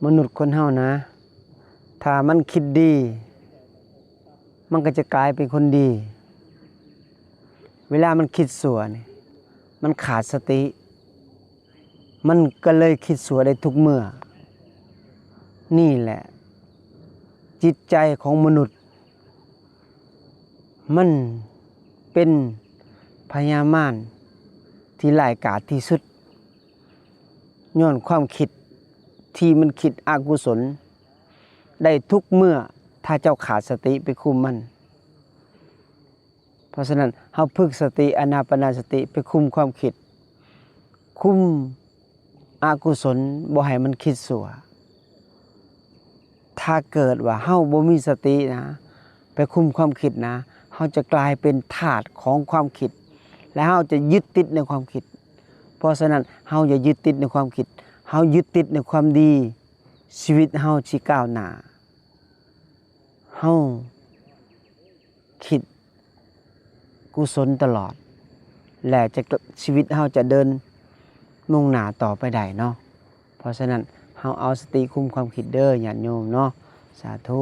ມະນຸດຄົນເຮົານະ ຖ້າມັນຄິດດີ ມັນກໍຈະກາຍເປັນຄົນດີ. ເວລາມັນຄິດຊົ່ວນີ້ ມັນຂາດສະຕິ ມັນກໍເລີຍຄິດຊົ່ວໄດ້ທຸກເມື່ອ. ນີ້ແຫຼະ ຈິດໃຈຂອງມະນຸດ ມັນເປັນພະຍາມານທີ່ຮ້າຍກາດທີ່ສຸດ ຍ້ອນຄວາມຄິດທີ່ມັນຄິດອະກຸສົນໄດ້ທຸກເມື່ອ ຖ້າເຈົ້າຂາດສະຕິໄປຄຸມມັນ. ເພາະສະນັ້ນ ເຮົາຝຶກສະຕິ ອານາປານະສະຕິ ໄປຄຸມຄວາມຄິດ ຄຸມອະກຸສົນບໍ່ໃຫ້ມັນຄິດຊົ່ວ. ຖ້າເກີດວ່າເຮົາບໍ່ມີສະຕິນະ ໄປຄຸມຄວາມຄິດນະ ເຮົາຈະກາຍເປັນທາດຂອງຄວາມຄິດ ແລະ ເຮົາຈະຍຶດຕິດໃນຄວາມຄິດ. ເພາະສະນັ້ນ ເຮົາຢ່າຍຶດຕິດໃນຄວາມຄິດ ເຮົາຍຶດຕິດໃນຄວາມດີ ຊີວິດເຮົາຊິກ້າວໜ້າ. ເຮົາຄິດກຸສົນຕະຫຼອດ ແລະ ຈະ ຊີວິດເຮົາຈະເດີນມຸ່ງໜ້າຕໍ່ໄປໄດ້ເນາະ. ເພາະສະນັ້ນ ເຮົາເອົາສະຕິຄຸມຄວາມຄິດເດີ ຍາດໂຍມເນາະ. ສາທຸ.